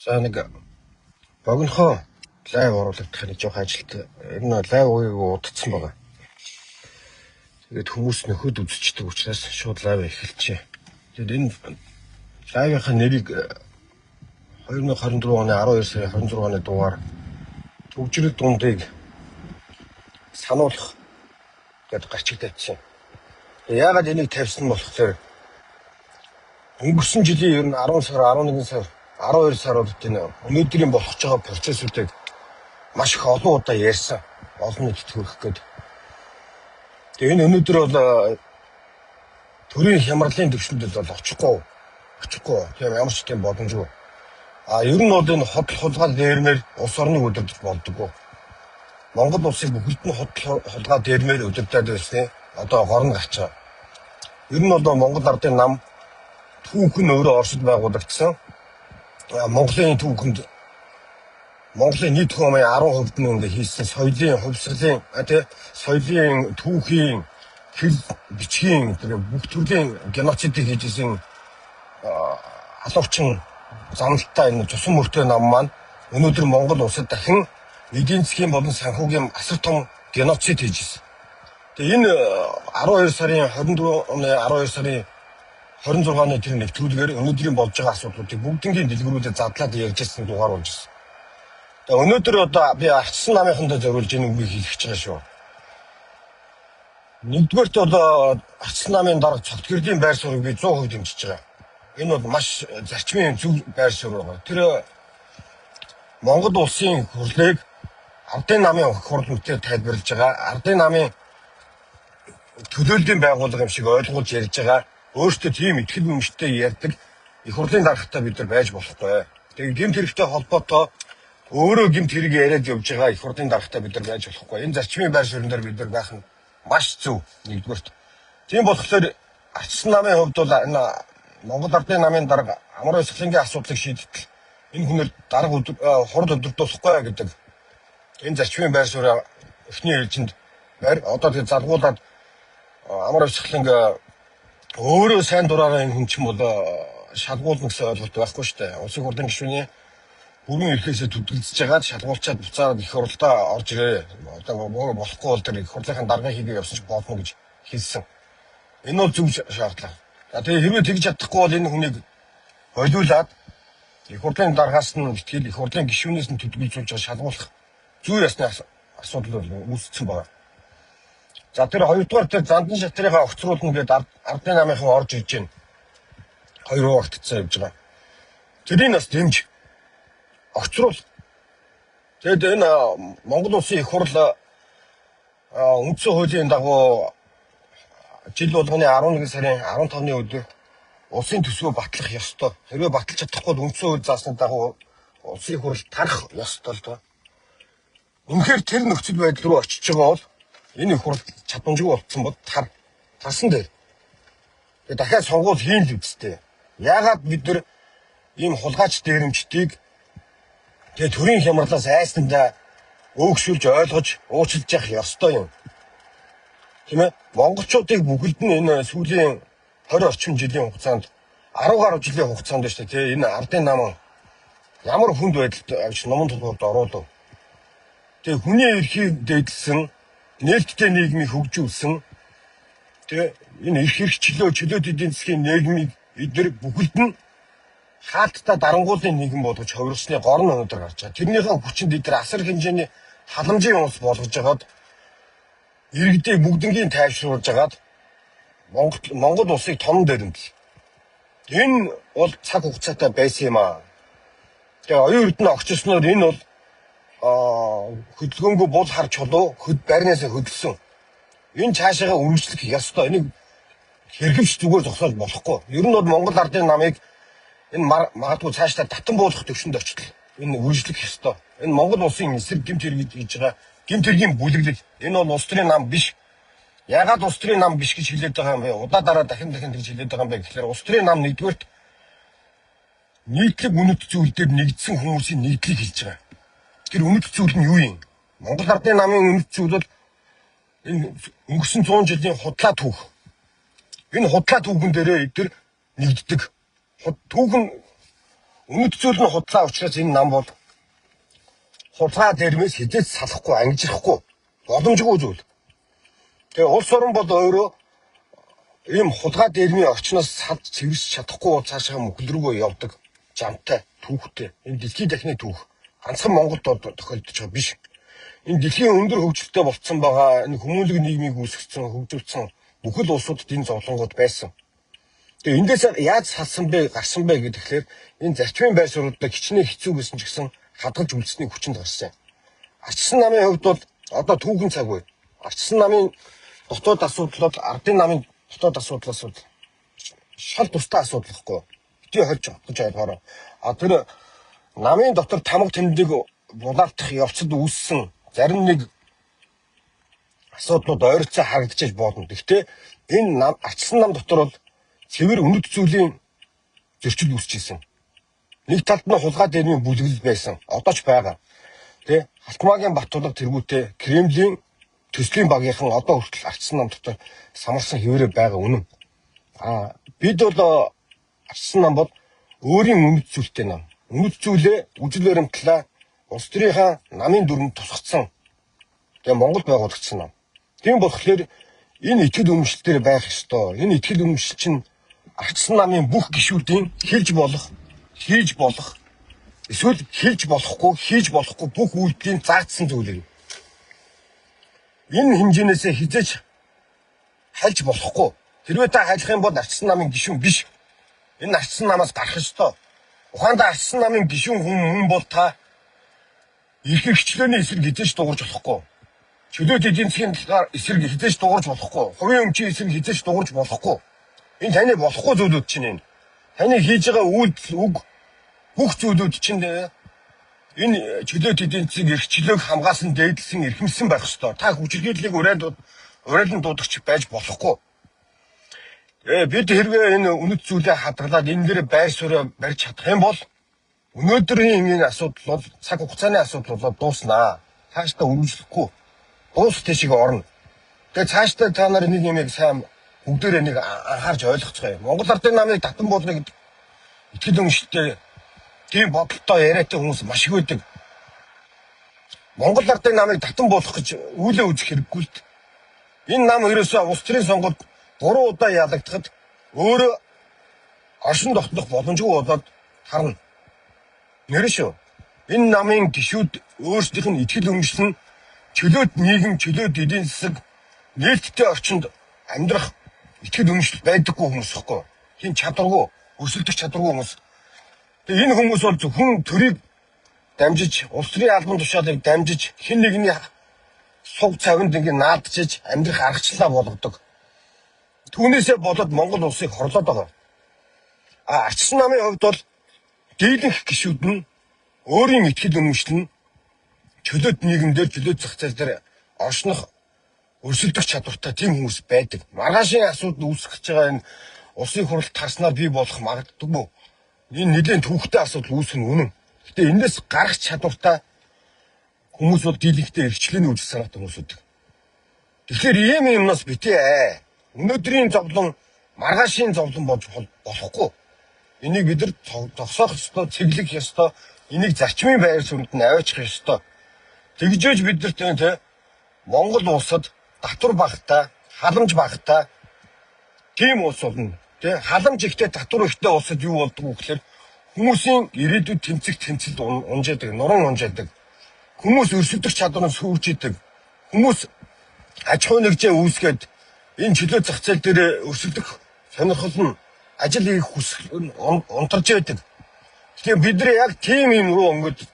За нэг богинохоо live оруулагдах нэг жоох ажилт ер нь live ууг удацсан байгаа. Тэгээд хүмүүс нөхөд үзчихдэг учраас шууд live эхэлчихэ. Тэгээд энэ live ынхаа нэрийг 2024 оны 12 сарын 26-ны дугаар төгжрөл дундыг сануулах гэдээ гарчиг тавьчихсан. Яагаад энийг тавьсан нь болохоор өнгөрсөн жилийн ер нь 10 сар, 11 сар, 12 сарууд энэ өнөөдрийн болох гэж байгаа процессуудыг маш их олон удаа ярьсан. Олон нийтэд хүргэх гээд. Тэгээ энэ өнөөдөр бол төрийн хямралын төвшөндөд бол очихгүй. Очихгүй. Тийм ямар ч тийм боломжгүй. А ер нь бол энэ ходол хулгай дээрмээр улс орныг удирдах болдоггүй. Монгол улсыг бүхэлд нь ходол хулгай дээрмээр удирдаад байсны одоо горн гарч байгаа. Ер нь бол Монгол ардын нам түүхэн өөрөө Оросд байгуулагдсан. Монголын түүхэнд Монголын нийт хүмүүний 10% нь ингээ хийсэн соёлын, хувьсгалын, тий соёлын, түүхийн, хэл бичгийн тэр бүх төрлийн геноцидыг хийжсэн алуурчин замналтай энэ цусан мөртэй нам маань өнөөдөр Монгол улсад дахин эдийн засгийн болон санхүүгийн асар том геноцид хийжсэн. Тэгээ энэ 12 сарын 24 оны 12 сарын 26-ны тэр нэвтрүүлгээр өнөөдрийн болж байгаа асуудлуудыг бүгднгийн дэлгэрүүлээ задлаад ярьж ирсэн дугаар болж ирсэн. Тэгээ өнөөдөр одоо би арчсан намынхандаа зориулж энэ үгийг хэлэх гэж байгаа шүү. Нэгдүгээрт бол арчсан намын дарга цогт гэрлийн байр суурийг би 100% дэмжиж байгаа. Энэ бол маш зарчмын зөв байр суурь байгаа. Тэр Монгол улсын хурлыг ардын намын хурл мэтээр тайлбарлаж байгаа. Ардын намын төлөөллийн байгууллага юм шиг ойлгуулж ярьж байгаа. Өөртөө тийм итгэл үнэмштэй ярьдаг их хурлын даргатай бид нар байж болохгүй. Тэгээ гэмт хэрэгтэй холбоотой өөрөө гэмт хэрэг яриад явж байгаа их хурлын даргатай бид нар байж болохгүй. Энэ зарчмын байр суурин дээр бид нар байх нь маш зөв нэгдүгээрт. Тийм болохоор арчсан намын хувьд бол энэ Монгол ардын намын дарга Амар Баясгалангийн асуудлыг шийдтэл энэ хүнээр дарга хурд өдөрдүүлэхгүй гэдэг энэ зарчмын байр сууриа эхний ээлжинд байр. Одоо тэгээ залгуулад Амар Баясгаланг өөрөө сайн дураараа энэ хүн чинь бол шалгуулна гэсэн ойлголт байхгүй шүү дээ. Улсын хурлын гишүүний бүрэн эрхээсээ түдгэлдэж байгаад шалгуулчаад буцаад их хурлдаа орж ирээ. Одоо болохгүй бол тэр их хурлынхаа дарга хийгээ явсан ч болно гэж хэлсэн. Энэ бол зөв шаардлага. За тэгээ хэрвээ тэгж чадахгүй бол энэ хүнийг болиулаад их хурлын даргаас нь битгийл их хурлын гишүүнээс нь түдгэлжүүлж байгаа шалгуулах зүй ёсны асуудал бол үүссэн байна. За тэр хоёрдугаар тэр зандан шатрыгаа огцруулна гэдээ ардын намынхан орж ирж байна. Хоёр хуваагдсан явж байгаа. Тэрийг бас дэмж огцруул. Тэгэд энэ Монгол улсын их хурл үндсэн хуулийн дагуу жил болгоны 11 сарын 15-ны өдөр улсын төсвөө батлах ёстой. Хэрвээ баталж чадахгүй бол үндсэн хууль заасны дагуу улсын их хурл тарах ёстой л доо. Үнэхээр тэр нөхцөл байдал руу очиж байгаа бол энэ их хурл чадамжгүй болцсон бол тар тарсан дээр. Тэгээ дахиад сонгуул хийн л үсттэй. Яагаад бид нар ийм хулгайч дээрэмчдийг тэгээ төрийн хямралаас айснандаа өөгшүүлж ойлгож уучлж явах ёстой юм. Тийм ээ? Монголчуудыг бүхэлд нь энэ сүүлийн 20 орчим жилийн хугацаанд 10 гаруй жилийн хугацаанд шүү дээ тий энэ ардын нам ямар хүнд байдалд авч номон тулгуурд оруулав. Тэгээ хүний эрхийг дээдлсэн, нээлттэй нийгмийг хөгжүүлсэн тэгээ энэ эрх эрх чөлөө чөлөөт эдийн засгийн нийгмийг эдгээр бүхэлд нь хаалттай дарангуулын нийгэм болгож ховросны гор нь өнөөдөр гарч байгаа. Тэрнийхээ хүчинд эдгээр асар хэмжээний халамжийн улс болгож байгаад иргэдийг бүгднгийн тайвшруулж байгаад Монгол улсыг том дээрэмдэл. Энэ бол цаг хугацаатай байсан юм аа. Тэгээ оюун эрдэнэ огчсноор энэ бол хөдөлгөөнгөө бул хар чулуу хөд байрнаасаа хөдөлсөн. Энэ цаашаага үргэлжлэх ёстой. Энийг хэрэгвч зүгээр зогсоож болохгүй. Ер нь бол Монгол ардын намыг энэ магадгүй цаашдаа татан буулгах төвшөнд очтол энэ үргэлжлэх ёстой. Энэ Монгол улсын эсрэг гэмт хэрэг хийж байгаа гэмт хэргийн бүлэглэл. Энэ бол улс төрийн нам биш. Яагаад улс төрийн нам биш гэж хэлээд байгаа юм бэ? Удаа дараа дахин дахин тэгж хэлээд байгаа юм бэ гэхлээр улс төрийн нам нэгдүгээрт нийтлэг үнэт зүйл дээр нэгдсэн хүмүүсийн нийтлийг хэлж байгаа. Тэр үнэт зүйл нь юу юм? Монгол ардын намын үнэт зүйл бол энэ өнгөрсөн 100 жилийн худлаа түүх. Энэ худлаа түүхэн дээрээ эдгээр нэгддэг. Түүхэн Үнэт зүйл нь худлаа учраас энэ нам бол хулгай дээрмээс хизээч салахгүй, ангижрахгүй боломжгүй зүйл. Тэгээ улс орон бол өөрөө ийм хулгай дээрмийн орчноос салж цэвэрсэж чадахгүй бол цаашаа мөхөл рүүгээ явдаг жамтай түүхтэй. Энэ дэлхийн дахны түүх ганцхан Монголд тохиолдож байгаа биш. Энэ дэлхийн өндөр хөгжилтэй болцсон байгаа энэ хүмүүнлэг нийгмийг үүсгэсэн, хөгжүүлсэн бүхэл улсуудад энэ зовлонгууд байсан. Тэгээ эндээс яаж салсан бэ, гарсан бэ гэхээр энэ зарчмын байр суурьудаа хичнээн хэцүү гэсэн ч гэсэн хадгалж үлдсэний хүчинд гарсан. Арчсан намын хувьд бол одоо түүхэн цаг үе. Арчсан намын дотоод асуудал бол ардын намын дотоод асуудлаас бол шал тустай асуудал гэхгүй. Битгий хольж отгож ойлгоорой. А тэр намын дотор тамга тэмдэг булаалтах явцад үүссэн зарим нэг асуудлууд ойролцоо харагдчихаж болно. Гэхдээ энэ нам арчсан нам дотор бол цэвэр үнэт зүйлийн зөрчил үүсэж ирсэн. Нэг талд нь хулгай дэрмийн бүлэглэл байсан. Одоо ч байгаа. Тэ Халтмаагийн Баттулга тэргүүтээ Кремлийн төслийн багийнхан одоо хүртэл арчсан нам дотор самарсан хэвээрээ байгаа үнэн. А бид бол арчсан нам бол өөрийн үнэт зүйлтэй нам. Үнэт зүйлээ үжил баримтлаа улс төрийнхаа намын дүрмэнд тусгацсан. Тэгээ Монгол байгуулагдсан нам. Тийм болохоор энэ итгэл үнэмшил дээр байх ёстой. Энэ итгэл үнэмшил чинь арчсан намын бүх гишүүдийн хэлж болох, хийж болох, эсвэл хэлж болохгүй, хийж болохгүй бүх үйлдэлийн заагдсан зүйл юм. Энэ хэмжээнээсээ хизээч хальж болохгүй. Хэрвээ та халих юм бол арчсан намын гишүүн биш. Энэ арчсан намаас гарах ёстой. Ухаандаа арчсан намын гишүүн хүн бол та эрх эрхчлөөний эсрэг хизээч дуугарч болохгүй. Чөлөөт эдийн засгийн талаар эсрэг хизээч дуугарч болохгүй. Хувийн өмчийн эсрэг хизээч дуугарч болохгүй. Энэ таны болохгүй зүйлүүд чинь энэ. Таны хийж байгаа үйлдэл үг бүх зүйлүүд чинь энэ чөлөөт эдийн засаг эрхчлөөг хамгаалсан, дээдлсэн, эрхэмсэн байх ёстой. Та хүчирхийллийг урайлан дуудагч байж болохгүй. Бид хэрвээ энэ үнэт зүйлээ хадгалаад энэ дээр байр сууриа барьж чадах юм бол өнөөдрийн энэ асуудал бол цаг хугацааны асуудал болоод дууснаа. Цаашдаа үргэлжлэхгүй. Дуус тийшээ орно. Тэгээ цаашдаа та нар нэг юмыг сайн бүгдээрээ нэг анхаарч ойлгоцгоё. Монгол Ардын намыг татан буулна гэдэг итгэл үнэмшилтэй тийм бодолтой яриатай хүмүүс маш их байдаг. Монгол Ардын намыг татан буулгах гэж үүлээ үзэх хэрэггүй л. Энэ нам ерөөсөө улс төрийн сонгуульд 3 удаа ялагдахад өөрөө оршин тогтнох боломжгүй болоод харна. Нэр шүү. Энэ намын гишүүд өөрсдийнх нь итгэл үнэмшил нь чөлөөт нийгэм, чөлөөт эдийн засаг, нээлттэй орчинд амьдрах итгэл үнэмшил байдаггүй хүмүүс ихгүй. Тийм чадваргүй, өрсөлдөх чадваргүй хүмүүс. Тэгээ энэ хүмүүс бол зөвхөн төрийг дамжиж, улс төрийн албан тушаалыг дамжиж, хэн нэгний суг цавинд ингэ наадчиж амьдрах аргачлалаа болгодог. Түүнээсээ болоод Монгол улсыг хорлоод байгаа. А арчсан намын хувьд бол дийлэнх гишүүд нь өөрийн итгэл үнэмшил нь чөлөөт нийгэмдэр, чөлөөт зах зээл дээр оршнох өрсөлдөх чадвартай тийм хүмүүс байдаг. Маргаашийн асуудал үүсгэж байгаа энэ улсын хурал тарснаар бий болох магадгүй. Энэ нэлээд төвхтэй асуудал үүсэх нь үнэн. Гэтэ энэс гарах чадвартай хүмүүс бол дийлэнхтэй эрхчлөөний үзэл санаатай хүмүүс үүдэг. Тэгэхээр ийм юмнаас битээ. Өнөөдрийн зовлон маргаашийн зовлон болж болохгүй. Энийг бид нар зогсоох ёстой, цэглэх ёстой, энийг зарчмын байр суурьнд нь аваачих ёстой. Тэгжээж бид нарт тэ Монгол улсад татвар багатай, халамж багатай тийм улс болно. Тэ халамж ихтэй, татвар ихтэй улсад юу болдгоо гэхээр хүмүүсийн ирээдүйд тэмцэх тэмцэлд унжаадаг, нуран унжаадаг. Хүмүүс өрсөлдөх чадвар нь сүүрч идэг. Хүмүүс аж ахуй нэгжээ үүсгээд энэ чөлөө зах зээл дээр өрсөлдөх сонирхол нь ажил хийх хүсэл нь унтарч байдаг. Тэгэхээр бид нар яг тийм юм руу өнгөд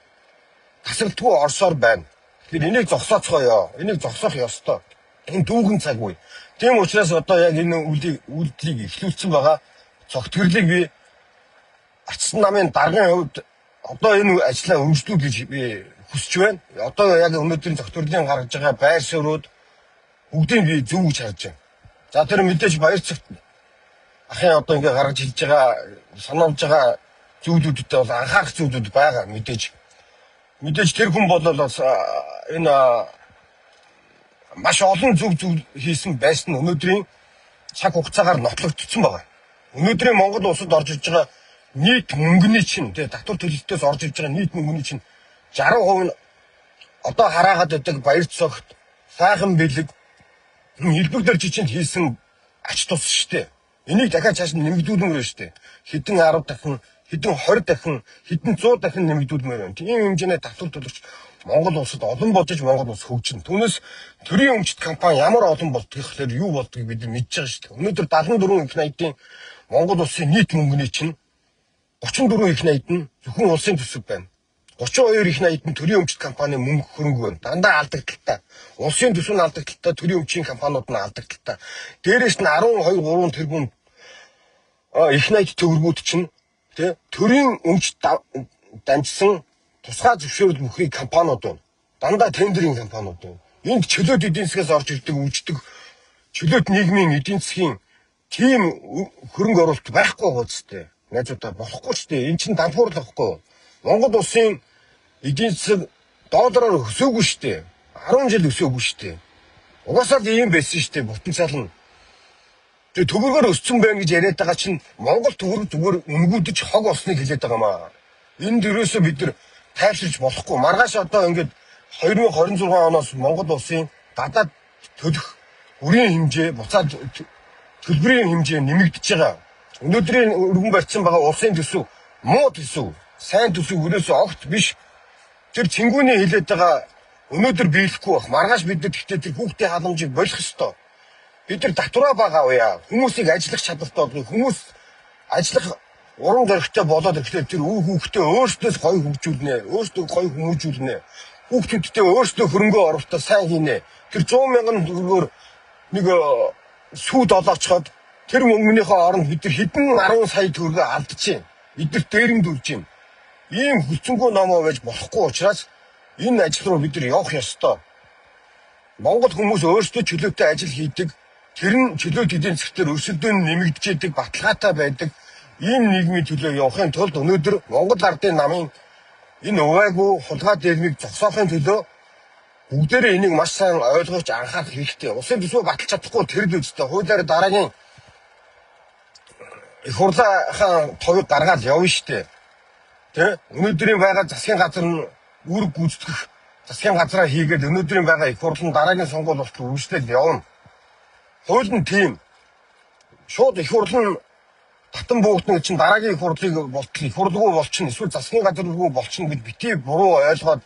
тасралтгүй орсоор байна. Тэгэхээр энийг зогсооцгоё. Энийг зогсоох ёстой. Энэ дүүгэн цаг үе. Тийм учраас одоо яг энэ үйлдэлийг эхлүүлсэн байгаа цогтгөрлийг би арчсан намын даргын хувьд одоо энэ ажлаа өргөжлүүл гэж би хүсэж байна. Одоо яг өнөөдрийн цогтгөрлийн гаргаж байгаа байр суурьуд бүгдийг би зөв гэж харж байна. За тэр мэдээж баяр цагт ахын одоо ингээ гаргаж хэлж байгаа сануулж байгаа зүйлүүдтэй бол анхаарах зүйлүүд байгаа мэдээж. Мэдээж тэр хүн бол бас энэ маш олон зөв зүйл хийсэн байсан өнөөдрийн цаг хугацаагаар нотлогдсон байгаа. Өнөөдрийн Монгол улсад орж иж байгаа нийт мөнгөний чинь тий татвар төлөлтөөс орж ирж байгаа нийт мөнгөний чинь 60% нь одоо хараагаад байдаг баяр цогт, сайхан бэлэг, элбэг дөржичэнд хийсэн ач тус шүү дээ. Энийг дахиад цааш нь нэмэгдүүлмээр байна шүү дээ. Хэдэн 10 дахин, хэдэн 20 дахин, хэдэн 100 дахин нэмэгдүүлмээр байна. Тийм хэмжээний татвар төлөгч Монгол улсад олон болж Монгол улс хөгжинэ. Түүнээс төрийн өмчт компани ямар олон болдгийг гэхээр юу болдгийг бид нар мэдж байгаа шүү дээ. Өнөөдөр 74 их найдын Монгол улсын нийт мөнгөний чинь 34 их найд нь зөвхөн улсын төсөв байна. 32 их найд нь төрийн өмчт компани мөнгө хөрөнгө байна. Дандаа алдагдaltaй. Улсын төсөв нь алдагдaltaй, төрийн өмчийн компаниуд нь алдагдaltaй. Дээрээс нь 12 3 тэрбум их найд төгрөгүүд чинь тий төрийн өмчт дамжсан тусгай зөвшөөрөл бүхий компаниуд байна. Дандаа тендерийн компаниуд байна. Энд чөлөөт эдийн засгаас орж ирдэг үйлчдэг чөлөөт нийгмийн эдийн засгийн тийм хөрөнгө оруулалт байхгүй байгаа зү. Найзуудаа болохгүй ч дээ. Эн чинь дампуурлах байхгүй. Монгол улсын эдийн засаг доллараар өсөөгүй шүү дээ. 10 жил өсөөгүй шүү дээ. Угаасаа л ийм байсан шүү дээ. Потенциал нь. Тэгээ төгрөгөөр өссөн байна гэж яриад байгаа чинь Монгол төгрөг зүгээр үнгүүдэж хог болсныг хэлээд байгаа маа. Энд ерөөсөө бид нар тайвширч болохгүй. Маргааш одоо ингээд 2026 оноос Монгол улсын гадаад төлөх үрийн хэмжээ буцаад төлбөрийн хэмжээ нэмэгдэж байгаа. Өнөөдрийн өргөн барьсан байгаа улсын төсөв муу төсөв, сайн төсөв ерөөсөө огт биш. Тэр цэнгүүний хэлээд байгаа өнөөдөр биелэхгүй байх. Маргааш бид нар гэхдээ тэр хүүхдийн халамжийг болох ёстой. Бид нар татвараа бага авъя. Хүмүүсийг ажиллах чадвартай болгоё. Хүмүүс ажиллах урам зоригтой болоод ирэхлээр тэр үе хүүхдээ өөрсдөөс гоё хөгжүүлнэ. Өөрсдөө гоё хүмүүжүүлнэ. Хүүхдүүдтэй өөрсдөө хөрөнгө оруулалтаа сайн хийнэ. Тэр 100 мянган төгрөгөөр нэг сүүд олоочход тэр мөнгөнийхөө оронд бид нар хэдэн 10 сая төгрөгөө алдчихээн. Бид нар дээрэмдүүлж байна. Ийм хүлцэнгүй номоо байж болохгүй учраас энэ ажил руу бид нар явах ёстой. Монгол хүмүүс өөрсдөө чөлөөтэй ажил хийдэг. Тэр нь чөлөөт эдийн засгтэр өрсөлдөөн нэмэгдэж идэг, баталгаатай байдаг. Ийм нийгмийн төлөө явахын тулд өнөөдөр Монгол ардын намын энэ увайгүй хулгай дэрмийг зогсоохын төлөө бүгдээрээ энийг маш сайн ойлгож анхаарах хэрэгтэй. Улсын төсвөө баталж чадахгүй тэр л үстэй. Хуулиар дараагийн их хурлынхаа товыг гаргаад явна штэ. Тэ? Өнөөдрийн байгаа засгийн газар нь үүрэг гүйцэтгэх засгийн газраа хийгээд өнөөдрийн байгаа их хурл нь дараагийн сонгуул болтол үргэлжлэл явна. Хууль нь тийм. Шууд их хурл нь татан буугдана гэж чинь дараагийн их хурлыг болтол их хурлгүй болчихно эсвэл засгийн газаргүй болчихно гэж бити буруу ойлгоод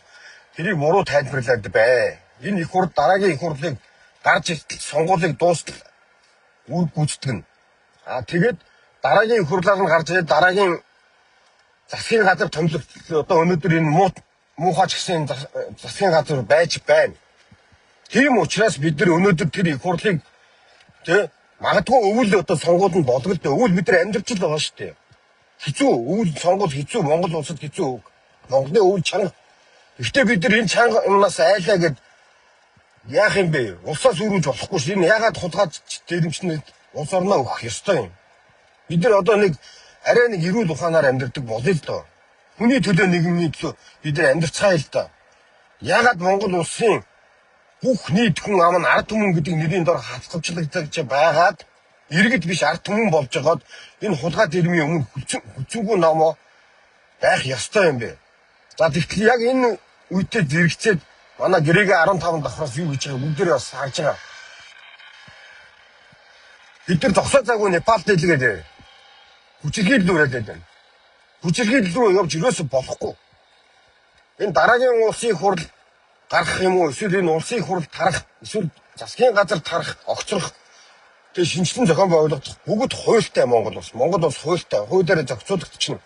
тэрийг буруу тайлбарлаад бай. Энэ их хурл дараагийн их хурлыг гарч иртэл сонгуулийг дуустал үүрэг гүйцэтгэнэ. Аа тэгээд дараагийн их хурлаар нь гарч ирээд дараагийн засгийн газар томилогдсон одоо өнөөдөр энэ муухай ч гэсэн засгийн газар байж байна. Тийм учраас бид нар өнөөдөр тэр их хурлыг тэ магадгүй өвөл одоо сонгуул нь болго л дээ. Өвөл бид нар амьдарч л байгаа шүү дээ. Хэцүү өвөл сонгуул хэцүү Монгол улсад хэцүү. Монголын өвөл чанга. Гэхдээ бид нар энэ чанга юмнаас айлаа гэд яах юм бэ? Улсаас өрүүж болохгүй шүү. Энэ ягаад хулгай дээрэмчнэд улс орноо өгөх ёстой юм. Бид нар одоо нэг арай нэг эрүүл ухаанаар амьдардаг болъё л доо. Хүний төлөө нийгмийн төлөө бид нар амьдарцгаая л доо. Ягаад Монгол улсын бүх нийт хүн ам нь ард түмэн гэдэг нэрийн дор хатгавчлагдаж байгаад иргэд биш ард түмэн болж байгаад энэ хулгай дэрмийн өмнө хүлцэнгүй номоо байх ёстой юм бэ. За тэгтэл яг энэ үедээ зэрэгцээд манай гэрээгээ 15 давхраас юу гэж байгааг бүгдээрээ бас харж байгаа. Бид нар зогсоо зайгүй Непалд дэлгээд хүчирхийлэл үрээд байна. Хүчирхийлэл рүү явж ерөөсө болохгүй. Энэ дараагийн улсын хурл гарах юм уу эсвэл энэ улсын хурл тарах эсвэл засгийн газар тарах, огцрох тэгээ шинжлэн зохион байгуулагдах бүгд хуультай Монгол улс. Монгол улс хуультай. Хуулиараа зохицуулагдчихна.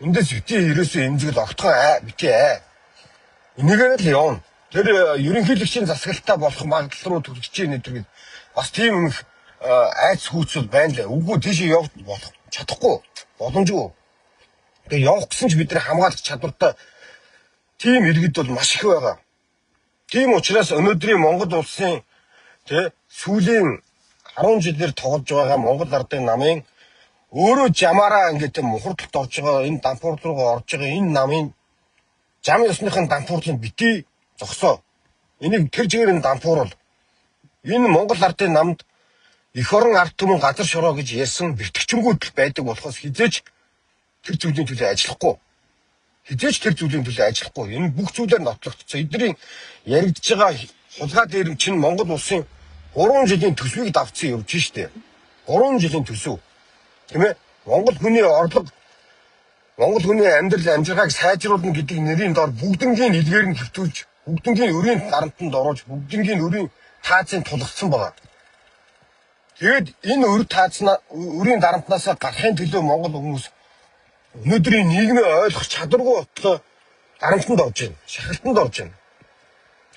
Эндээс бити ерөөсөө эмзэгэл огтхон бити Энийгээр л явна. Тэр ерөнхийлөгчийн засаглалтаа болох магадлал руу төрөж чинь гэдэг бас тийм их айц хүүцэл байна лээ. Үгүй тийшээ явах болох чадахгүй боломжгүй. Тэгээ явах гэсэн ч бид нар хамгаалах чадвартай тийм иргэд бол маш их байгаа. Тийм учраас өнөөдрийн Монгол улсын тэ сүүлийн 10 жилээр тоглож байгаа Монгол ардын намын өөрөө жамаараа ингээд тэ мухардалд орж байгаа энэ дампуурл руу орж байгаа энэ намын зам ёсныхын дампуурлыг бити зогсоо. Энийг тэр чигээр нь дампуурвал энэ Монгол ардын намд эх орон ард түмэн газар шороо гэж ярьсан бэртгчэнгүүд л байдаг болохоос хизээч Тэр зүйлийн төлөө ажиллахгүй. Хизээч тэр зүйлийн төлөө ажиллахгүй. Энэ бүх зүйлээр нотлогдсон. Эдний яригдж байгаа хулгай дээрэм чинь Монгол улсын 3 жилийн төсвийг давцсан явж штэ. 3 жилийн төсөв. Тийм ээ? Монгол хүний орлого, Монгол хүний амьдрал амжиргааг сайжруулна гэдэг нэрийн дор бүгднгийн илгээр нь хэвтүүлж, бүгднгийн өрийн дарамтанд оруулж, бүгднгийн өрийн таацыг тулгацсан байгаа. Тэгэд энэ өр таацнаа өрийн дарамтнаас гарахын төлөө Монгол хүмүүс өнөөдрийн нийгмээ ойлгох чадваргүй ботлоо дарамтанд орж байна. Шахалтанд орж байна.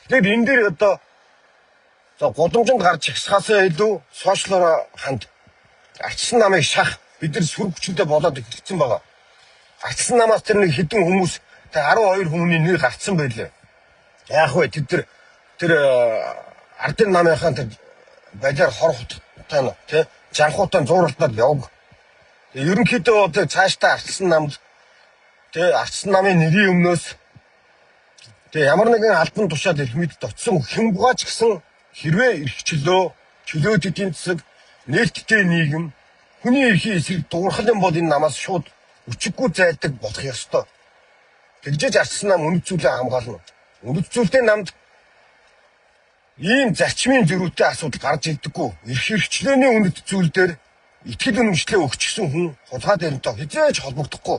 Тэгэхээр энэ дээр одоо за гудамжинд гарч ихсгаасаа илүү сошиалоор ханд арчсан намыг шах бид нар сүр хүчтэй болоод эхэлсэн байгаа. Арчсан намаас тэр нэг хэдэн хүмүүс 12 хүмүүний нэр гарцсан байлээ. Яах вэ? Тэд тэр ардын намынхаа тэр балиар хор хуттай нь тий жанхуутай зууралтаар явг. Ерөнхийдөө одоо цаашдаа арчсан намд тий арчсан намын нэрийн өмнөөс тий ямар нэгэн албан тушаал эрх мэдэлд очсон хэн бугаач гэсэн хэрвээ эрхчлөө, чөлөөт эдийн засаг, нээлттэй нийгэм, хүний эрхийн эсрэг дуурхал юм бол энэ намаас шууд өчиггүй зайлдаг болох ёстой. Тэгжээж арчсан нам үнэт зүйлээ хамгаална. Үнэт зүйлтэй намд ийм зарчмын зөрүүтэй асуудал гарч ирдэггүй. Эрх эрхчлөөний үнэт зүйл дээр итгэл үнэмшлээ өгчихсөн хүн хулгай дээрэнтэй хизээж холбогдохгүй.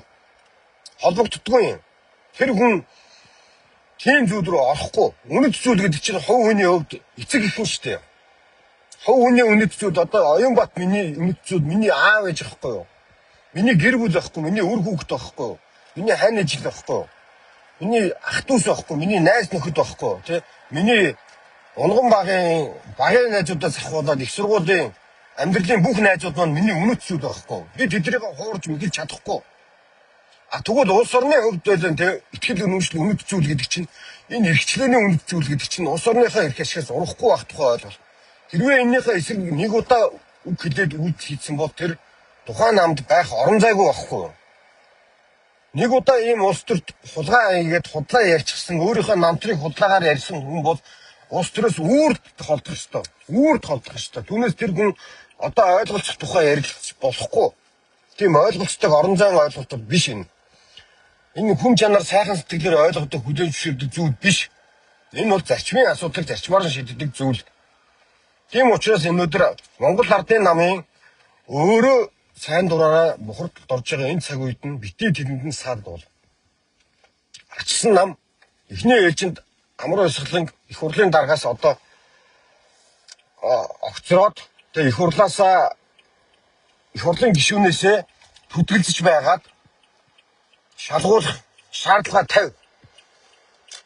Холбогддоггүй юм. Тэр хүн тийм зүйл рүү орохгүй. Үнэт зүйл гэдэг чинь хувь хүний хувьд эцэг их нь шүү дээ. Хувь хүний үнэт зүйл одоо Оюнбат миний үнэт зүйл миний аав ээж байхгүй юу? Миний гэр бүл байхгүй, миний үр хүүхэд байхгүй юу? Миний хань ижил байхгүй юу? Миний ах дүүс байхгүй, миний найз нөхөд байхгүй юу? Тэ? Миний унган багийн найзуудаас ахуулаад их сургуулийн амьдралын бүх найзууд маань миний үнэт зүйл байхгүй юу? Би тэднийг хуурж мэгэлж чадахгүй. А тэгвэл улс орны хувьд байлаа тэ итгэл үнэмшил үнэт зүйл гэдэг чинь энэ эрхчлөөний үнэт зүйл гэдэг чинь улс орныхоо эрх ашигаас урахгүй байх тухай ойлголт. Хэрвээ энэнийхээ эсрэг нэг удаа үг хэлээд үйлдэл хийсэн бол тэр тухайн намд байх орон зайгүй байхгүй юу? Нэг удаа ийм улс төрт хулгай хийгээд худлаа ярьчихсан, өөрийнхөө намтрыг худлаагаар ярьсан хүн бол улс төрөөс үүрд холдох ёстой. Үүрд холдох ёстой. Түүнээс тэр хүн одоо ойлголцох тухай ярилцж болохгүй. Тийм ойлголцдог орон зайн ойлголт биш энэ. Энэ хүн чанар сайхан сэтгэлээр ойлгодог хүлээн зөвшөөрдөг зүйл биш. Энэ бол зарчмын асуудлыг зарчмаар нь шийддэг зүйл. Тийм учраас өнөөдөр Монгол Ардын намын өөрөө сайн дураараа бухимдалд орж байгаа энэ цаг үед нь битгий тэдэнд нь саад бол. Арчсан нам эхний ээлжинд амар баясгалан их хурлын даргаас одоо огцроод тэгээ их хурлаасаа их хурлын гишүүнээсээ түтгэлзэж байгаад шалгуулах шаардлага тавь.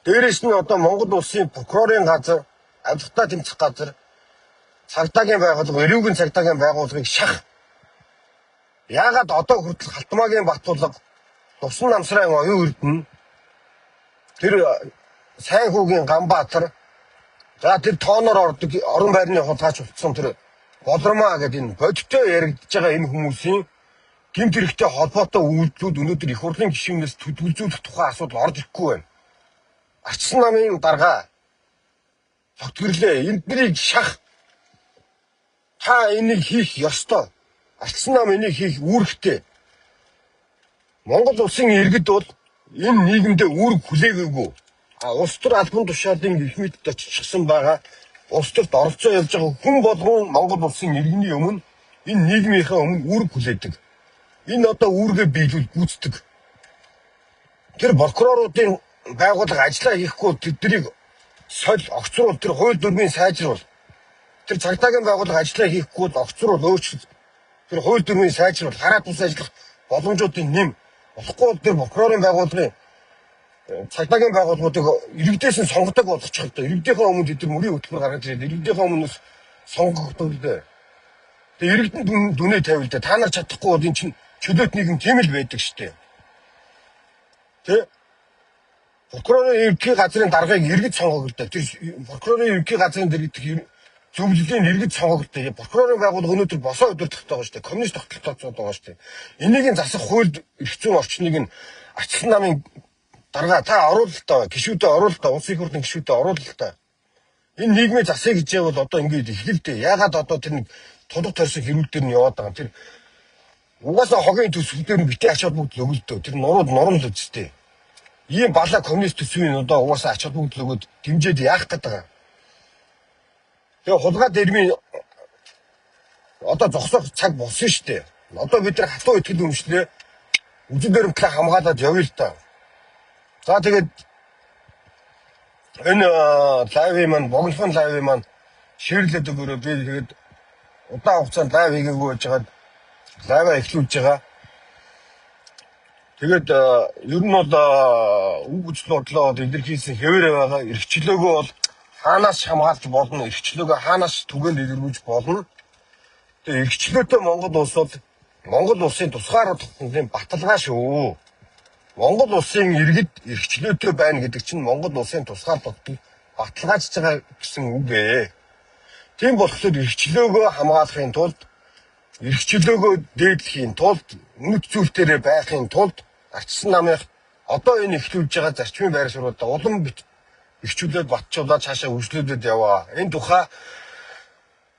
Дээрээс нь одоо Монгол улсын прокурорын газар, авилгатай тэмцэх газар, цагдаагийн байгууллага, эрүүгийн цагдаагийн байгууллагыг шах. Яагаад одоо хүртэл Халтмаагийн Батулга, Дусан намсрын оюун эрдэнэ, тэр сайн хүүгийн Ганбаатар, за тэр тооноор ордог орон байрны хулгайч утсан тэр Болормаа гэдэг энэ бодиттой яригдж байгаа энэ хүмүүсийн гэмт хэрэгтэй холбоотой үйлдэлүүд өнөөдөр их хурлын гишүүнээс түтгэлзүүлэх тухай асуудал орж ирэхгүй байна. Арчсан намын дарга тогтгорлээ. Энднийг шах. Та энийг хийх ёстой. Арчсан нам энийг хийх үүрэгтэй. Монгол улсын иргэд бол энэ нийгэмдээ үүрэг хүлээгээгүй. А улс төр албан тушаалын эрх мэдэлд оччихсан байгаа улс төрт оролцоо явж байгаа хүн болгон Монгол улсын иргэний өмнө энэ нийгмийнхээ өмнө үүрэг хүлээдэг. Энэ одоо үүргээ биелүүл гүйцэтгэх. Тэр прокуроруудын байгууллага ажиллаа хийхгүй тэднийг соль, огцруул, тэр хууль дүрмийн сайжруул. Тэр цагдаагийн байгууллага ажиллаа хийхгүй бол огцруул, өөрчлөл. Тэр хууль дүрмийн сайжруул, хараа тус ажиллах боломжуудын нэм. Болохгүй бол тэр прокурорын байгууллагын цагдаагийн байгууллагуудыг иргэдээс нь сонгодог болгочих л доо. Иргэдийнхээ өмнө тэд нар мөрийн хөтөлбөр гаргаж ирээд иргэдийнхээ өмнөөс сонгогддог л дээ. Тэгээ иргэдэнд дүнээ тавил дээ. Та нар чадахгүй бол эн чинь чөлөөт нийгэм тийм л байдаг шүү дээ. Тэ? Прокурорын ерөнхий газрын даргаыг иргэд сонгогддог. Тэр прокурорын ерөнхий газрын дэргэдэх зөвлөлийн иргэд сонгогддог. Прокурорын байгууллага өнөөдөр босоо удирдахтай байгаа шүү дээ. Коммунист тогтолцоотой байгаа шүү дээ. Энийг нь засах хуульд эрх зүйн орчныг нь Арчсан намын дарга та оруулалтаа, гишүүдээ оруулалтаа, улсын их хурлын гишүүдээ оруулалтаа. Энэ нийгмийн засыг гэж явбал одоо ингэж эхлэлтэй. Яагаад одоо тэр нэг тулга тойрсон хэрүүл дээр нь яваад байгаа юм. Тэр Угаасаа хогийн төсвүүдээр нь битээ ач холбогдол өгөлдөө. Тэр нурууд нуран л үсттэй. Ийм балаа коммунист төсвийн одоо угаасаа ач холбогдол өгөөд дэмжиж яах гээд байгаа. Тэгээ хулгай дэрмийн одоо зогсоох цаг болсон шүү дээ. Одоо бид нар хатуу итгэл үнэмшлээ үзэн баримтлаа хамгаалаад явъя л та. За тэгээд энэ live ын маань богинохон live ын маань share лээд өгөөрэй. Би тэгээд удаан хугацаанд live хийгээгүй байжгаад live аа эхлүүлж байгаа. Тэгээд ер нь бол үг үзэл бодлоо илэрхийлсэн хэвээрээ байгаа. Эрх чөлөөгөө бол хаанаас хамгаалж болно, эрх чөлөөгөө хаанаас түгээнд илэрхийлж болно. Тэгээд эрх чөлөөтэй Монгол улс бол Монгол улсын тусгаар тогтнолын баталгаа шүү. Монгол улсын иргэд эрх чөлөөтэй байна гэдэг чинь Монгол улсын тусгаар тогтнол баталгаажж байгаа гэсэн үг ээ. Тийм болохоор эрх чөлөөгөө хамгаалахын тулд, эрх чөлөөгөө дээдлэхийн тулд, үнэт зүйлтэрээ байхын тулд ардчилсан намынх одоо энэ эхлүүлж байгаа зарчмын байр суурьудаа улам бит эрхчлээд батжуулаад цаашаа үргэлжлүүлээд яваа. Энэ тухай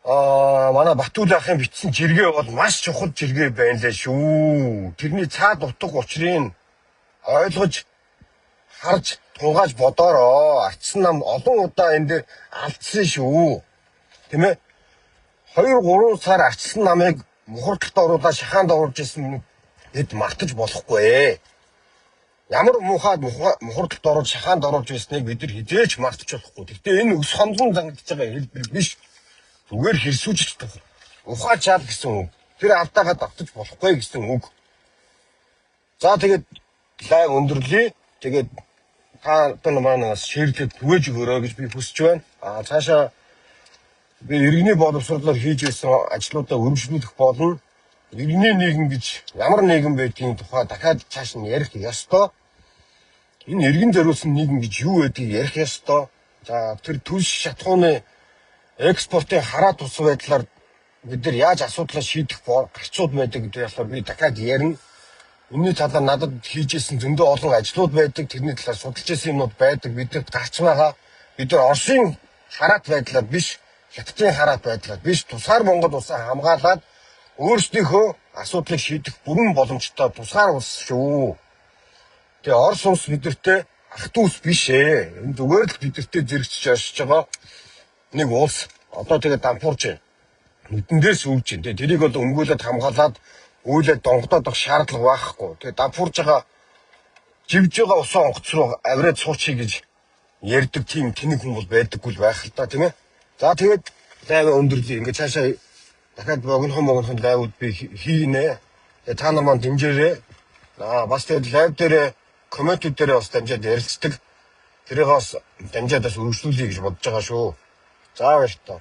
манай Батүл ахын бичсэн жиргээ бол маш чухал жиргээ байна лээ шүү. Тэрний цаад утга учирыг ойлгож харж тунгааж бодоороо. Ардчилсан нам олон удаа энэ дээр алдсан шүү. Тийм ээ? 2 3 сар ардчилсан намыг мухардалд оруулаад шахаанд оруулж исэн эд мартаж болохгүй ээ. Ямар муухай мухардалд оруулж шахаанд оруулж байсныг бид нар хэзээ ч мартаж болохгүй. Гэхдээ энэ өс хомлон зангидж байгаа хэлбэр биш. Зүгээр хэрсүүжих ухаачаал гэсэн үг. Тэр алдаагаа давтаж болохгүй гэсэн үг. За тэгээд live өндөрлөе. Тэгээд та нар маань бас share лээд түгээж өгөөрэй гэж би хүсэж байна. А цаашаа би иргэний боловсруулалтаар хийж байсан ажлуудаа өргөжлүүлэх болно. Иргэний нийгэм гэж ямар нийгэм байдгийн тухай дахиад цааш нь ярих ёстой. Энэ иргэн зориулсан нийгэм гэж юу байдгийг ярих ёстой. За тэр төлс шатхууны экспортын хараа тус байдлаар бид нар яаж асуудлаа шийдэх гарцууд байдаг гэдэг болохоор би дахиад ярина. Энэний талаар надад хийж исэн зөндөө олон ажлууд байдаг. Тэрний талаар судалж исэн юмнууд байдаг. Бидэрт гарч байгаа. Бид нар Оросын хараат байдлаар биш, Хятадын хараат байдлаар биш, тусгаар Монгол улсаа хамгаалаад өөрсдийнхөө асуудлыг шийдэх бүрэн боломжтой тусгаар улс шүү. Тэгээ Орос улс бидэртээ ах дүүс биш ээ. Энэ зүгээр л бидэртээ зэрэгцэж оршиж байгаа нэг улс. Одоо тэгээ дампуурч байна. Нүдэн дээр сүүлж байна. Тэгээ тэрийг бол өмгөөлөд хамгаалаад үйлээд донгодоод байх шаардлага байхгүй. Тэгээ дампуурж байгаа живж байгаа усан онгоц руу авираад суучих гэж ярьдаг тийм тэнэг хүн бол байдаггүй л байх л та, тийм ээ. За тэгээд live өндөрлөе. Ингээд цаашаа дахиад богинохон live ууд би хийнэ. Тэгээ та нар маань дэмжээрэй. Аа бас тэгээд live дээр comment үүд дээр бас дамжаад ярилцдаг. Тэрийг бас дамжаад бас өргөжлүүлье гэж бодож байгаа шүү. За баярлалаа.